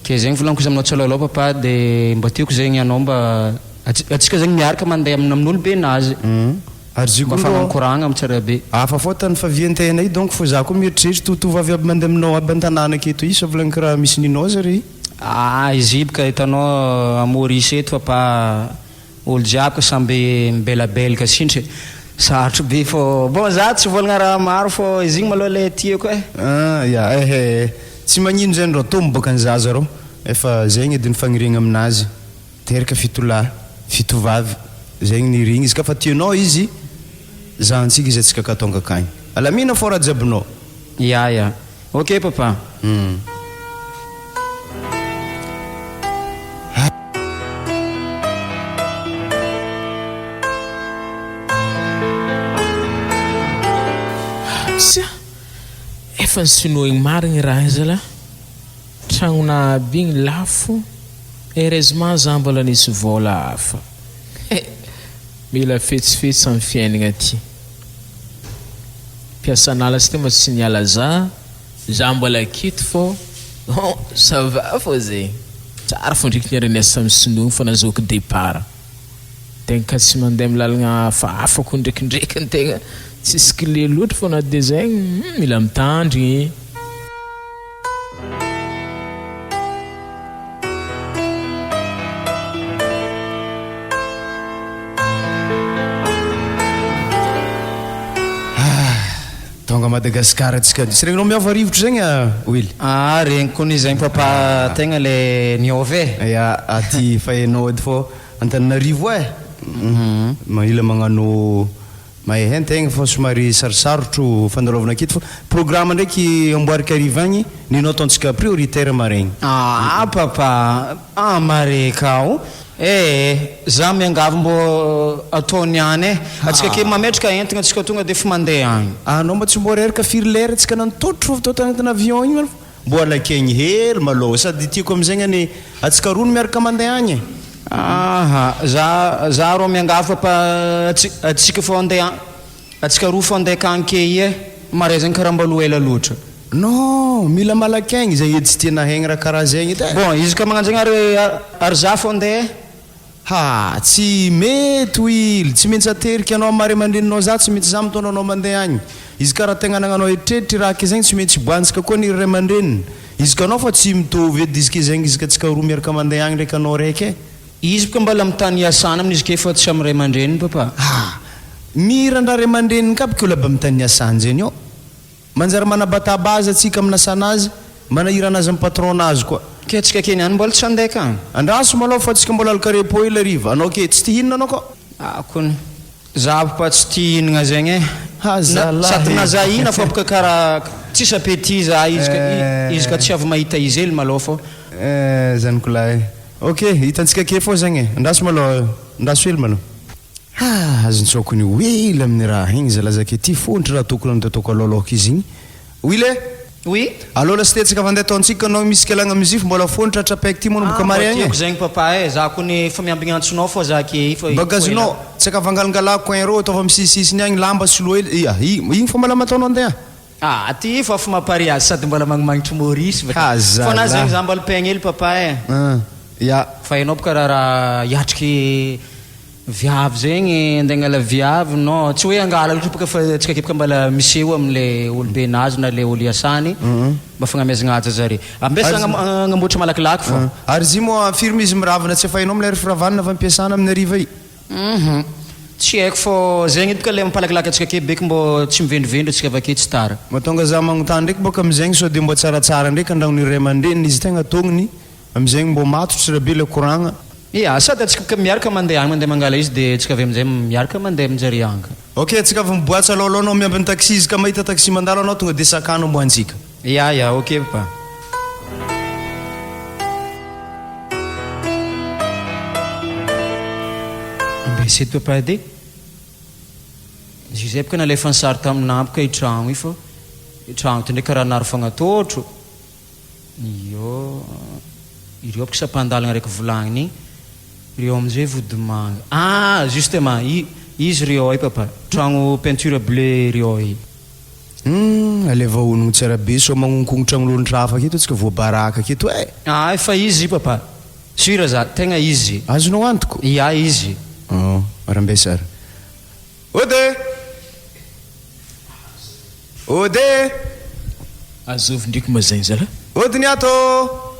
Ke zegny volagniko izy aminao tsy aloha papa de mba tiako zegny anao mba atsika zegny miaraka mandeha amin'ny amin'olobenazy. Ary izy io Mba koa afahagna rô mikoragna amy tsara be. Hafa fô tany favian-tegna io donc fô za koa mieritreritry totovovavy aby mandeha aminao aby an-tanàna aketo io sa volagniko raha misy ninao zare? Ah izy io boka hitanao à Maurice eto papa olo jiaby ka samby mibelabelaka sintry e, sarotro be fô bon za tsy volagna raha maro fô izy igny malôha le tiako e. Ah ya ehe tsy magnino zegny rô tombo bôka ny zaza rô efa zegny edy ny fagniriagna aminazy teraka fitolahy fitovavy zegny nirigny izy ka fa tianao izy zahantsika izy atsika ka tonga akagny alamina fô raha jiabinao. Ya ya ok papa. Tsia! Efa nisinoigny marigny raha igny zalah. Tragnonà aby igny lafo, heureusement za mbola nisy vôla hafa. He! Mila fetsifetsy am fiaignana ty. Mpiasan'ala sy teo tsy niala za, za mbola aketo fô bon ça va fô zegny. Tsara fô ndreky niara-niasa tamin'ny sinoa fa nazahoako départ. Tegna ka tsy mandeha am lalagna hafahafa koa ndrekindreky antegna tsisy clé loatra fô na de zegny mila mitandrigny. Ah, tonga Madagascar atsika. Tsy regninao miova rivotra zegny ah, Willy? Ah, regniko ny zegny papa tegna le niova e. Ya, aty fa hainao edy fô Antananarivo e. Mila magnano Mahay an-tegna fa somary sarosarotro fandalovana aketo fa programme ndraiky amboariko hariva agny ninao ataontsika prioritaire maraigny. Aa papa ah mare kao eh za miangavy mbô atao niany eh atsika ake mametraka entagna atsika tonga defa mandeha agny. Anao mba tsy mbô reraka firy lera tsika nantotro avy tao tagnatina avion igny Mbola kegny hely malôha sady tiako amizegny anie atsika roa no miaraka mandeha agny e. Aha, za za rô miangavy papa atsika fô andeha atsika roa fô andeha akagny ke i e, mare zegny karaha mbalo ela loatra. Non, mila malaky agny, zay edy tsy tiana hegny raha karaha zegny edy e. Bon, izy ka magnano zegny ary ary za fô andeha e. Ha, tsy mety Will, tsy maintsy ateriko anao amin'ny maha ray aman-dreninao za, tsy maintsy za mitondra anao mandeha agny. Izy ka raha tegna anagnanao eritreritry raha ke zegny tsy maintsy iboahantsika koa ny ray aman-dreniny. Izy ka anao fa tsy mitovy edy izy ke zegny izy ka tsika roa miaraka mandeha agny ndraiky anao raiky e. Izy boka mbala amin'ny tany iasana amin'izy ke fa tsy amin'ny ray aman-dreniny papa. Ha, mira ndra ray aman-dreniny ka aby ke olo aby amin'ny tany iasany zegny eo. Manjary manabataba azy atsika amina asanazy, manahirana azy am patron nazy koa. Ke atsika keny any mbola tsy handeha ka. Andraso malou fa atsika mbola alika repos hely hariva. Anao ke tsy ti hinana anao ko. Akony. Za pa tsy tia hihinagna zegny e. Ha zalahy. Sady na za hihina fa boka karaha tsisy appétit za izy ka izy ka tsy avy mahita izy hely malou fô. Eh zaniko lahy. Ok, hitantsika ake fô zegny e. Andraso malou, andraso hely malou. Ha! Azon-tsaoko ny Will amin'ny raha igny zalahy zaka ity fontry raha tokony nataoko aloaloaka izy igny. Will e! Oui. Aleo lasa tetsaka fa andeha ataontsika anao misy kelagna mizify mbola fontry atrapaiky ty manomboka Ah, mba maraigny e! tiako zegny papa e, za kony efa miambigny antsonao fô za ke fa Bagazinao, tsy akavangalangalako coin reo ataovy amin'ny sisisisiny agny lamba soloa hely, ia, igny fô mbola mataonao andeha. Ah, ty fa fo mampare azy sady mbola magnimagnitry Maurice va Ha ty. Fô na zegny zalah. za mbola peigna hely papa e. An, ya. Fa enao boka raha hiatriky viavy zegny, andeha hangala viavy, non, tsy hoe hangala loatra boka fa tsika ake boka mbala miseho amle olobe nazy na le olo iasany, mba fagnamezagna haja zare. Ambesa agnamboatra malakilaky fô. Ary izy moa firy ma izy miravana tsy efa hainao milay ry firavanana avy ampiasana amin'ny hariva i. Hum tsy haiko fô zegny edy ka le mampalakilaky antsika ake beky mbô tsy mivendrovendro antsika avy ake tsy tara. Mahatonga za magnontany ndraiky bôka amizegny sao de mbô tsaratsara ndraiky andragnon'ny ray aman-dreniny izy tegna tognony amizegny mbô matotry rabe le koragna. Ya, sady antsika bôka miaraka mandeha agny mandeha mangala izy de antsika avy amizay miaraka mandeha aminjare agny ka. Ok, antsika avy miboatsa aloha anao miambiny taxi izy ka mahita taxi mandalo anao tonga de sakano ombo antsika. Ya ya, ok papa. Ambesa eto papa edy e. Izy io zay boka nalefa ny sary taminà boka i tragno io fa i tragno ty ndraiky karaha nary fagnatôtro. Io, ireo boka sampan-dalagna raiky volagniny igny, ireo amizay vodimanga. Ah! Justement, izy ry io papa, tragno peinture bleu ry io. Humm aleva honogno tsara be sao magnonkongotra agnolontra hafa aketo antsika voabaraka aketo eh! Aah efa izy papa, sur za, tegna izy. Azonao antoko? Ia izy. Oh, rambesara. Ode! Ode! Azovy ndriky ma zegny zalah. Ody ny ato!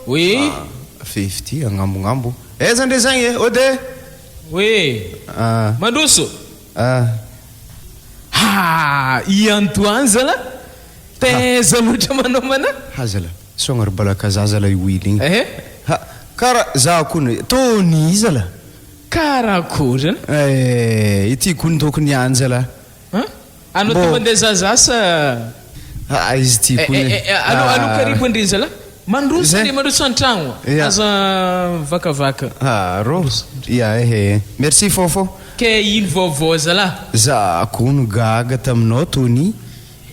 Oui. Ah, fefy ty agnambognambo. Aiza ndre zegny e? Ode! Oui. Ah. Mandroso. Ah. Ha! I Antoine zala? Taiza loatra manomana? Ha zala, sogna ry balakazaha zala i Willy igny. Ehe. Ha, kara za kony, Tony zala. Karakory zala? Eh, ity kony tokony ihany zala. Hein? Anao Mbô. ty mandeha zaza sa? Ha, izy ty Eh, kony. eh, eh, alo alo karibo ndry zala. Mandroso Zay. ndry mandroso an-tragno. Ya. Aza mivakavaka. Ha, rô. Ya, ehe. Merci Fôfô. Ke ino vaovao zalah? Za kono gaga taminao Tony,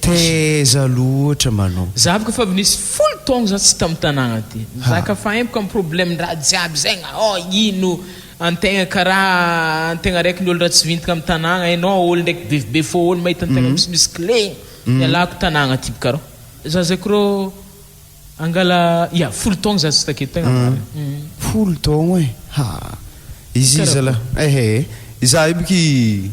taiza loatra manao. Za boka fa avy nisy folo taogno za tsy tam tanagna aty. Za ka fa empaka am problème ndraha jiaby zegny oh ino antegna karaha antegna raiky ny olo raha tsy vintagna am tanagna enao olo ndraiky befibe fô olo mahita antegna misimisy clé ialako tanagna aty boka rô. Za zay ko rô Angala, ya, folo taogno za tsy taketo tegna marina. Folo taogno e! Ha! Izy zalah, ehe, izaho io boky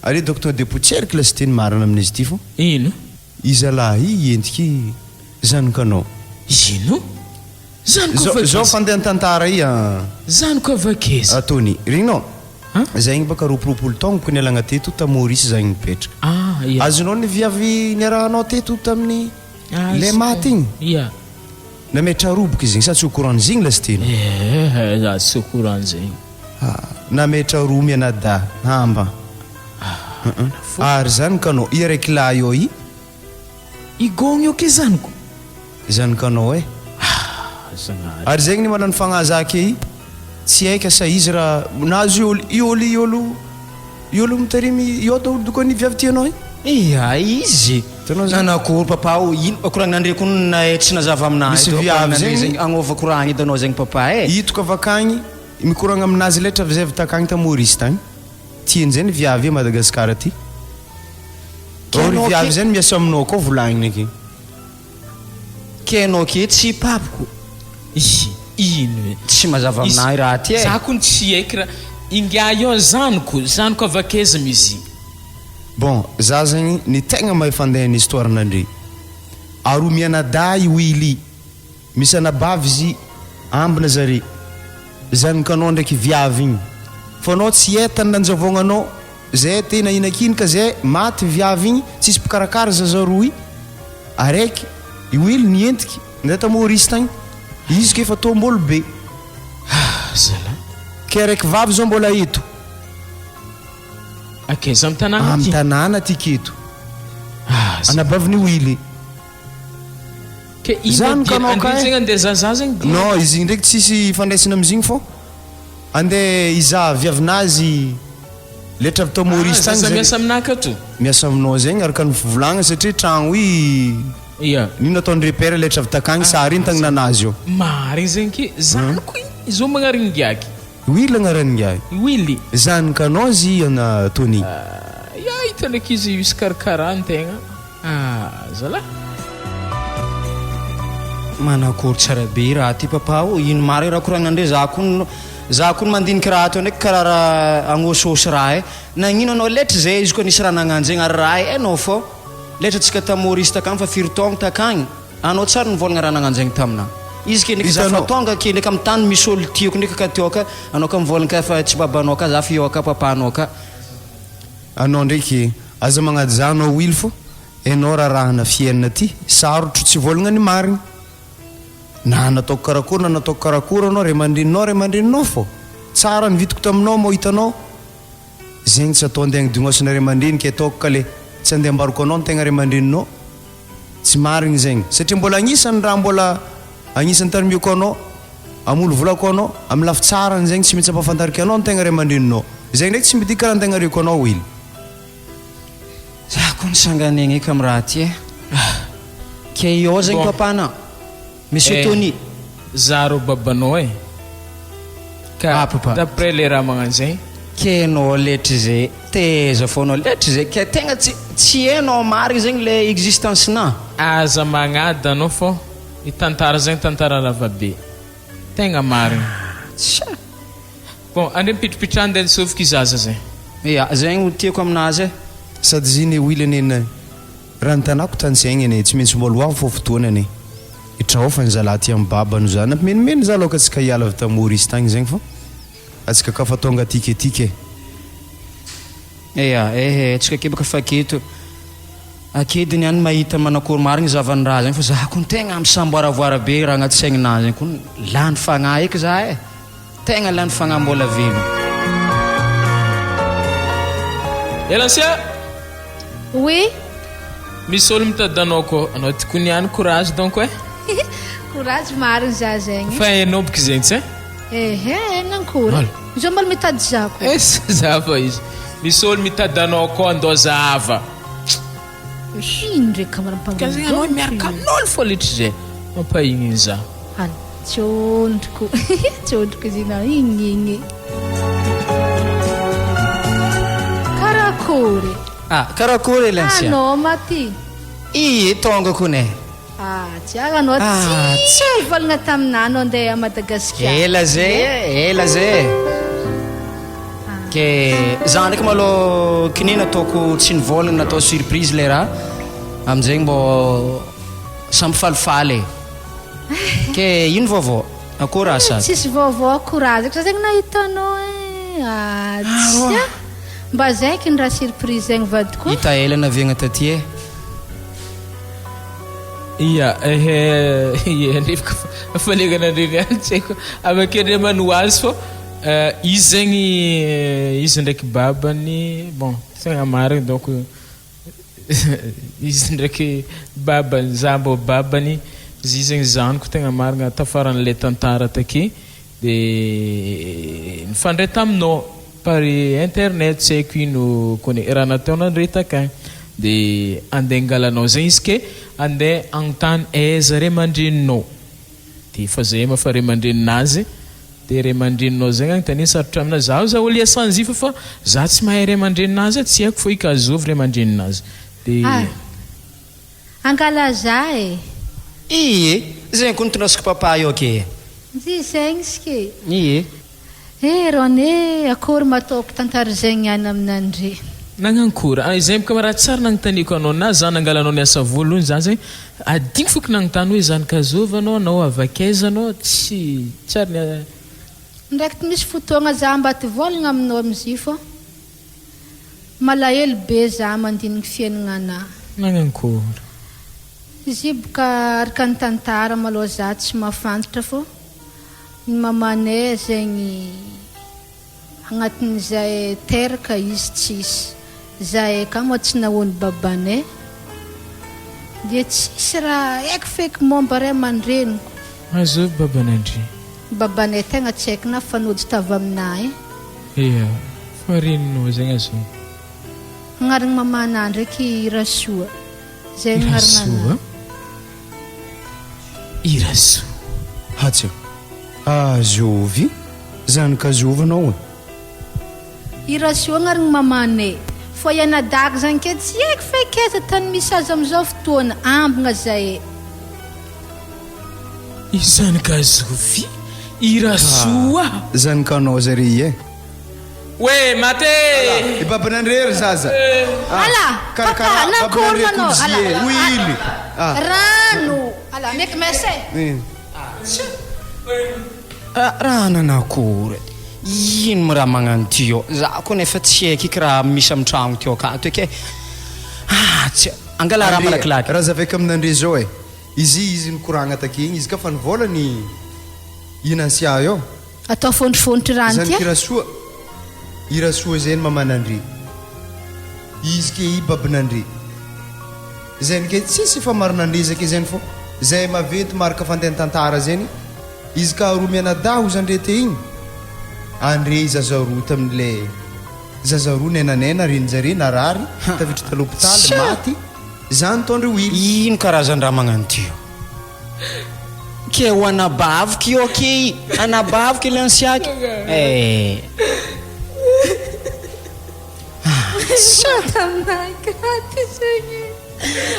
are doko tonga de potseriko lasa ty ny marina amin'izy ty fô. Ino? I zalahy i entiky zanakanao. Ino? Zanako Zao avy zao akaiza? fandehan'ny tantara i an. Zanako avy akaiza? Tony, regninao? An? Zah igny baka 22 taogno ko nialagna teto ta Maurice zah igny nipetraka. Ah, ya. Azonao ny viavy niarahanao teto tamin'ny Ilay maty igny? Ia. Nametra roboka izy igny sa tsy au courant n'zigny lastena? Eh, za tsy au courant n'zegny. Ah, nametra roa mianadahy, hamba. Ah, Ary zanakanao, i araiky lahy eo i? I gôgny eo ke zanako? Zanakanao eh. Ah, Zagnahary. Ary zegny ny manano fagnahy za ke i, tsy haika sa izy raha nahazo i olo, i olo, i olo. I olo mitarimy io daholo doko ny viavy tianao i. Ia izy. Nanakory papa o ino koragnanandre ko nahay tsy nazava aminahy Misy eto viavy koragnanandre zegny. zegny agnova koragna edy anao zegny papa e. Hitoko avy akagny mikoragna aminazy letra avy zay avy takagny ta Maurice tagny. Tiany zay ny viavy a Madagascar aty. Or Kenao viavy ke- zay ny miasa aminao akao volagniny ake. Ke anao ke tsy papiko. Izy ino e? Tsy mazava aminahy raha ty e. Za kony tsy haiko raha ingahy io zaniko, zaniko avy akaiza mizy. Bon, za zegny ny tegna mahay fandeha ny histoire nandre. Aroa mianadahy i Willy. Misy anabavy izy ambina zare. Zanakanao ndraiky viavy igny. Fa anao tsy hay tany nanjavôgnanao. Zay tena hinakinika zay maty viavy igny tsisy mpikarakara zaza roy araiky i Willy nientiky ndeha ta Maurice tagny izy k'efa tombolo be Ah zala. Ke araiky vavy zao mbola eto. Akaiza am tanàna Am aty? tanàna aty keto. Ah zala. Anabavin'i Willy. Ke ino Zany dia kanao andeha kay. zegny andeha zaza zegny dia. Non izy igny ndraiky tsisy ifandraisana amizigny fô andeha hizaha viavinazy. Letra avy tao Maurice tagny zay. Miasa aminah akato. Miasa aminao zegny araka ny fivolagnana satria tragno i Ia. Io nataony repère letra avy takagny sary iny tagny nanazy io. Marigny zegny ke zanako igny izao magnarigny ngiaky. Willy agnarany ngiahy. Willy. Zanakanao zy ana Tony. Ya hita ndraiky izy misy karakara antegna. Ah zalah. Manakory tsara be raha ty papa o, ino marigny raha koragnina ndre za kony za kony mandiniky raha ato ndraiky karaha raha agnosihosy raha e, nagnino anao letry zay izy koa nisy raha nagnano zegny ary raha hainao fô letry antsika ta Maurice takagny fa firy taogno takagny anao tsary nivôlagna raha nagnano zegny taminah izy ke ndraiky za fa tônga ake ndraiky amy tany misy ôlo tiako ndraiky ka teo ka anao ka mivôlagna ka fa tsy babanao ka za fa eo ka papanao ka. Anao ndraiky aza magnaja anao Will fô enao rarahana fiainana ty sarotro tsy vôlagna ny marigny na nataoko karakory na nataoko karakory anao ray aman-dreninao ray aman-dreninao fô tsara ny vitako taminao mô hitanao zegny tsy atao andeha agnidignosana ray aman-dreny ke ataoko ka le tsy andeha ambarako anao ny tegna ray aman-dreninao tsy marigny zegny satria mbola agnisan'ny raha mbola agnisan'ny tarimiako anao Hamolo vola ko anao, amin'ny lafy tsarany zegny tsy maintsy ampahafantariko anao ny tegna ray aman-dreninao. Zegny ndraiky tsy midika karaha ny tegna reko anao Willy. Za koa nisanganegna eky am raha ty e. Ke eo zegny Bon. papa-na. Monsieur Eh, Tony. Za rô babanao e. Ka Ah, papa. d'après le raha magnano zegny. Ke enao letry ze teza fô anao letry ze ke tegna tsy tsy hainao marigny zegny le existence-na. Aza magnady anao fô Ny tantara zegny tantara lava be. Tegna marigny. Tsia. Bon, andre mipitripitraha andeha nisofoky zaza zay. Ya, zegny no tiako aminazy e. Sady izy anie Willy anie na raha ny tanako tantsaigny anie tsy maintsy mbola ho avy fô fotoana anie itraofany zalahy aty am babany za nampimenimeny za aloka tsika hiala avy tam Maurice tagny zegny fô atsika ka fa tonga atiky atiky e. Ya, ehe, tsika ke baka fa aketo. Akediny any mahita manakory marigny zavan'ny raha zegny fa za kony tegna misamboaravoara be raha agnaty saigninahy zegny kony lany fagnahy eky za e, tegna lany fagnahy mbola velogno. Elancia! Oui. Misy olo mitady anao koa, anao ty kony ihany courage donc e. Courage marigny za zegny. Fa hainao boka zegny tsy? Ehe, nankory. Izao mbola mitady za koa. Eh, za fa izy. Misy olo mitady anao koa andao zahava. Ino ndraiky kamara Ka zegny anao miaraka amin'olo fô letry zay. Mampahigny za. Any tsondroko. Tsondroko izy na igny igny. Karakory. Ah, karakory Elancia. Anao maty. Ie, tonga kony e. Ah, tsy ary anao tsy nivolagna taminah anao andeha à Madagasikara. Ela zay e, ela zay e. Ke za ndraiky malôha kine nataoko tsy nivolagna natao surprise le raha, aminjegny mbô samy falifaly e. Ke ino vaovao? Akôry asa? Tsisy vaovao akory za zegny nahita anao e. Ah, tsia. Mba zay ky ny raha surprise zegny vadiko e. Hita ela naviagna taty e. Ia ehe ie ndrefaka falegana ndreny ihany tsy haiko avy akeo ndray manoa azy fô izy zegny izy ndraiky babany bon tegna marigny donc izy ndraiky babany za mbô babany izy zegny zanako tegna marigna tafaran'le tantara take De nifandray taminao par internet tsy haiko ino kone raha natao nandre takagny de andeha angalanao zegny izy ke andeha agnontany aiza ray aman-dreninao de efa zay ma fa ray aman-dreninazy de ray aman-dreninao zegny agnontania sarotra aminazy zaho za olo iasanjifa fa za tsy mahay ray aman-dreninazy e tsy haiko fô i ka azovy ray aman-dreninazy de Ah! Ankalaza e! Ie, zegny koa nitondrasiko papa io ke. Njy zegny izy ke. Ie. Eh Ron eh, akory mataoko tantara zegny any aminandre. Nagnankory? Ah izay boka raha tsary nagnontaniako anao na za nangalanao niasa voalohany za zay adino foko nagnontany hoe zanak'azôva anao anao avy akaiza anao tsy tsary ny Ndraiky misy fotoagna za mba ty vôlagna aminao amizio fô. Malahelo be za mandiniky fiaignana. Nagnankory? Izy boka araka ny tantara malôha za tsy mahafantatra fô ny mamanay zegny agnatin'izay teraka izy tsisy zahay ka moa tsy nahoany babanay dia tsisy raha haiko feky momba ray aman-dreniko. Azovy babanay ndry. Babanay tegna tsy haiko na fa nody tava aminah eh. Ia. Fa reninao zegny azony. Agnaragna mamanà ndraiky Rasoa. Zay agnaragna anà. I Rasoa. Hatsa. Azovy? Zanaka azovy anao e? I Rasoa agnaragna mamanay. Fô i anadahiko zany ke tsy haiko feky aiza tany misy azy amizao fotoana. Ambigna zay e. I zanaka azovy? I Rasoa. Zanakanao zare i e. Oe mate e! I babanandre ry zaza. Ala! Papa, nankory manao? Ala! Oily! Rano! Ala, mety merci e! Raha nanakory e! Ino mo raha magnano ty eo? Za koa nefa tsy haiko eky raha misy amy tragno ty akato eky e! Ah tsy, angala raha malakilaky. Raha zavaiko aminandre zao e, izy izy nikoragna take igny, izy ka fa nivôla ny i Nancia eo. Atao fondrofondro rano ty Zanak'i Rasoa, i Rasoa zay ny mamanandre, izy ke i babinandre, zay ke tsisy fa marinandre zay ke zay fô zay maventy marika fandehan-tantara zay ny izy ka roa mianadahy ozy andre te igny andre zaza roa tamin'le zaza roa nenanena reninjare narary tafiditra ta l'hôpitaly maty zany tondre wily. Ino karazan-draha magnano ty io? Ke ho anabaviko io aky, anabaviko ilay ansiaky. Eh.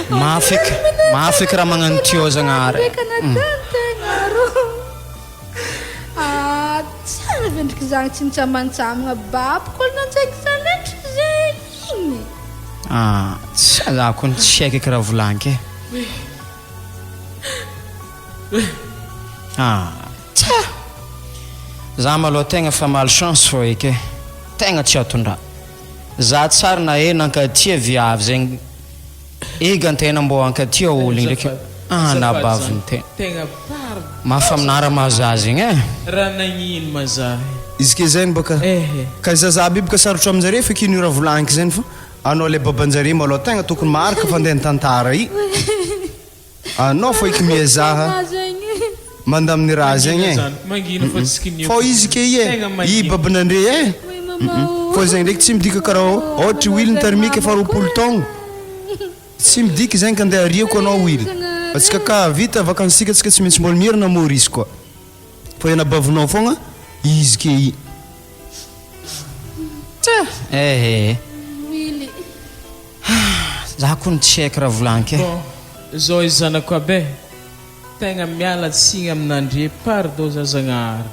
Mafy eky, mafy eky raha magnano tio Zagnahary. Ah, tsara vendriky zany tsy nitsamantsamagna babiko olo nanjaiky zany zegny. Ah, tsy za koa tsy haiko eky raha volagniko e. Ah, tsa! Za malôha tegna fa malchance fô eky e. Tegna tsy atondraha. Za tsary nahe nankatia viavy zegny ega antegna mbô hankatia olo igny ndraiky anabavin-tegna. Tegna pardon. Mafy aminah raha mahazo za zegny e. Raha nagnino ma za e. Izy ke zegny bôka ka zaza aby io boka sarotro aminjare feky ino raha volagniko zegny fa Anao le babanjare malôha tegna tokony maharaka fandeha tantara i. Anao fô eky miezaha mandaminy raha zegny e. Fô izy ke i e, i babanandre e. Fô zegny ndraiky tsy midika karaha ôhatry Will nitarimiky efa 20 taogno. Tsy midika zegny ka andeha ariako anao Will. Antsika ka vita vakansika tsika tsy maintsy mbola mierina Maurice koa. Fô ianabavinao fogna izy ke i. Eh eh. Willy. Za kony tsy haiko raha volagniko eh. Bon, zao izy zanako aby eh. Tegna miala tsigny aminandre pardon za Zagnahary.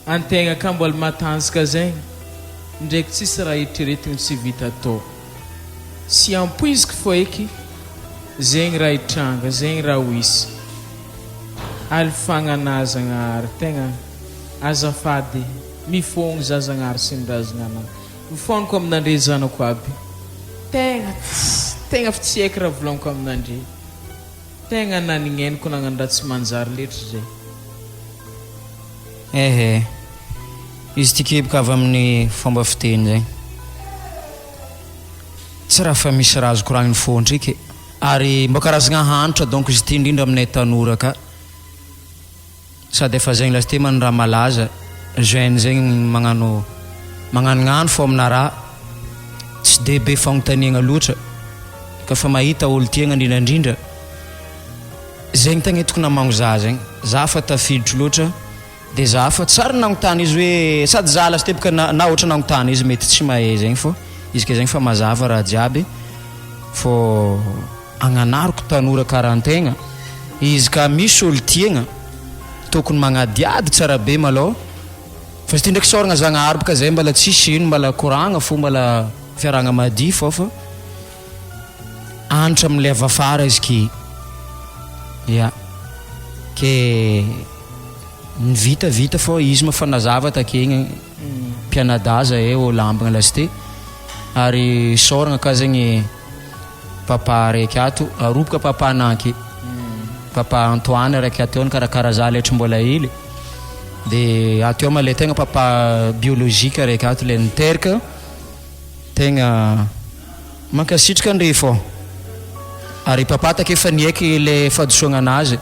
Antegna ka mbola matanjaka zegny ndraiky tsisy raha eritreretigny tsy vita atao. Tsy ampoiziko fô eky zegny raha hitranga, zegny raha ho hisy. Alifagnanà Zagnahary tegna. Azafady, mifogno za Zagnahary sy ny razagna anah. Mifonoko aminandre zanako aby. Tegna tsy, tegna fa tsy haiko raha volagniko aminandre. Tegna nanigneniko nagnano raha tsy manjary letry zay. Ehe. Izy ty keboka avy amin'ny fomba fiteny zay. Tsy raha fa misy raha azo koragniny fô ndreky e. Ary mba karazagna hanitra donc izy ty indrindra aminay tanora ka. Sady efa zegny lasite man raha malaza jeune zegny magnano magnanognano fô amina raha tsy de be fagnontaniagna loatra ka fa mahita olo tiagna indrindrandrindra zegny tegna hitako namagno za zegny za fa tafiditro loatra de za fa tsary nagnontany izy hoe sady za lasite boka na na ohatra nagnontany izy mety tsy mahay zegny fô izy ke zegny fa mazava raha jiaby fô Agnanariko tanora karaha antegna, izy ka misy olo tiagna, tokony magnadiady tsara be malôha, fa izy ty ndraiky isaoragna Zagnahary boka zay mbala tsisy ino mbala koragna fô mbala fiarahagna madio fô fa antra amle avy afara izy ki ya ke ny vita vita fô izy ma fa nazava takegny mpianadahy zahay ôlo ambigna lasite ary isaoragna ka zegny Papa araiky ato, aroboka papa ananky, papa Antoine araiky ato eo nikarakara za letry mbola hely, de ato eo ma le tegna papa biologique araiky ato le niteraka, tegna mankasitraka andre fô, ary papa take efa niaiky le fahadisoagna anazy,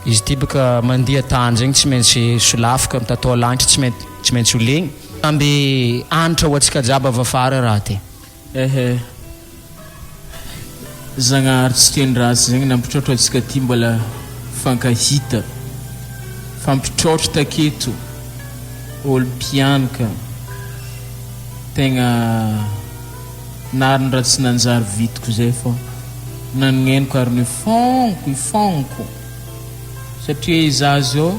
izy ty baka mandia tany zegny tsy maintsy solafaka, mitatao lanitra tsy maintsy tsy maintsy ho legny. Samby anitra ho antsika jiaby avy afara raha ty. Ehe. Zagnahary tsy teny ratsy zegny nampitraotra antsika ty mbola fankahita. Fampitraotra taketo olo mpianaka tegna nariny raha tsy nanjary vitiko zay fô nanogneniko ary nifognoko ifognoko satria izaho zao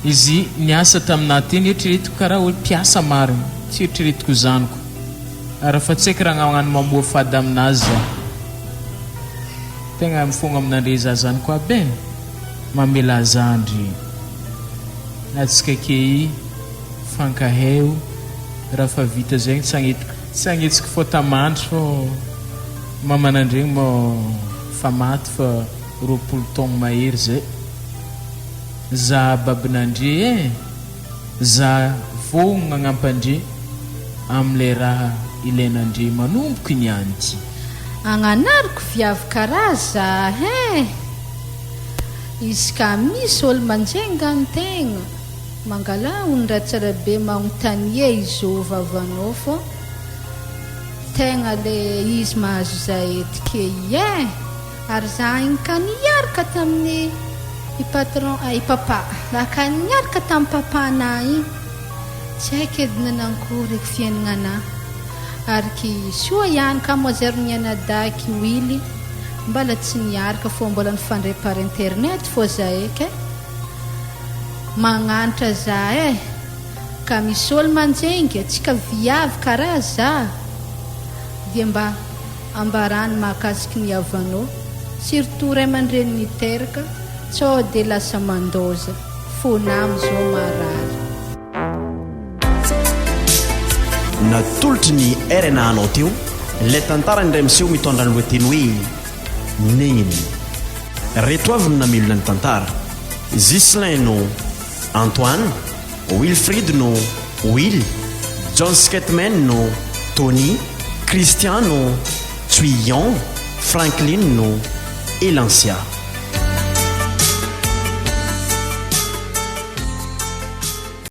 Izy niasa taminà teny eritreretiko karaha hoe mpiasa marigny, tsy eritreretiko zanako. Ary fa tsy haiko raha hagnano mamoafady aminazy za. Tegna mifogno aminandre za zanako aby e. Mamelà za andre. Atsika key fankaheo raha fa vita zegny tsy agnetiko tsy agnetsiko fôtamandry fô mamanandregny mô fa maty fa 20 taogno mahery zay. Za babinandre eh! Za vognogna agnampandre amle raha ilainandre manomboky niany ty. Agnanariko viavy karaha za hein! Izy ka misy olo manjenga antegna, mangala ony raha tsara be magnontanie izo vavanao fô tegna le izy mahazo za eto ke hein! Ary za igny ka niaraka tamin'ny i patron i papa za ka niaraka tamin'ny papa anah igny tsy haiko edy nanankory eky fiaignana anah ary ky soa ihany ka moa zay ry mianadahy ky Willy mbala tsy niaraka fô mbola nifandray par internet fô zahay kay magnanatra za eh ka misy olo manjengy atsika viavy karaha za dia mba Ambarany mahakasiky ny havanao surtout ray aman-dreny niteraka sao de lasa mandôza fona amzao marary. Natolotry ny rna anao teo ilay tantara indray miseho mitondra ny lohateny hoe Neny. Reto avy no namelona ny tantara, Ghislain no Antoine, Wilfried no Will, John Skatman no Tony, Christian no Tsui Yon, Franklin no Elancia.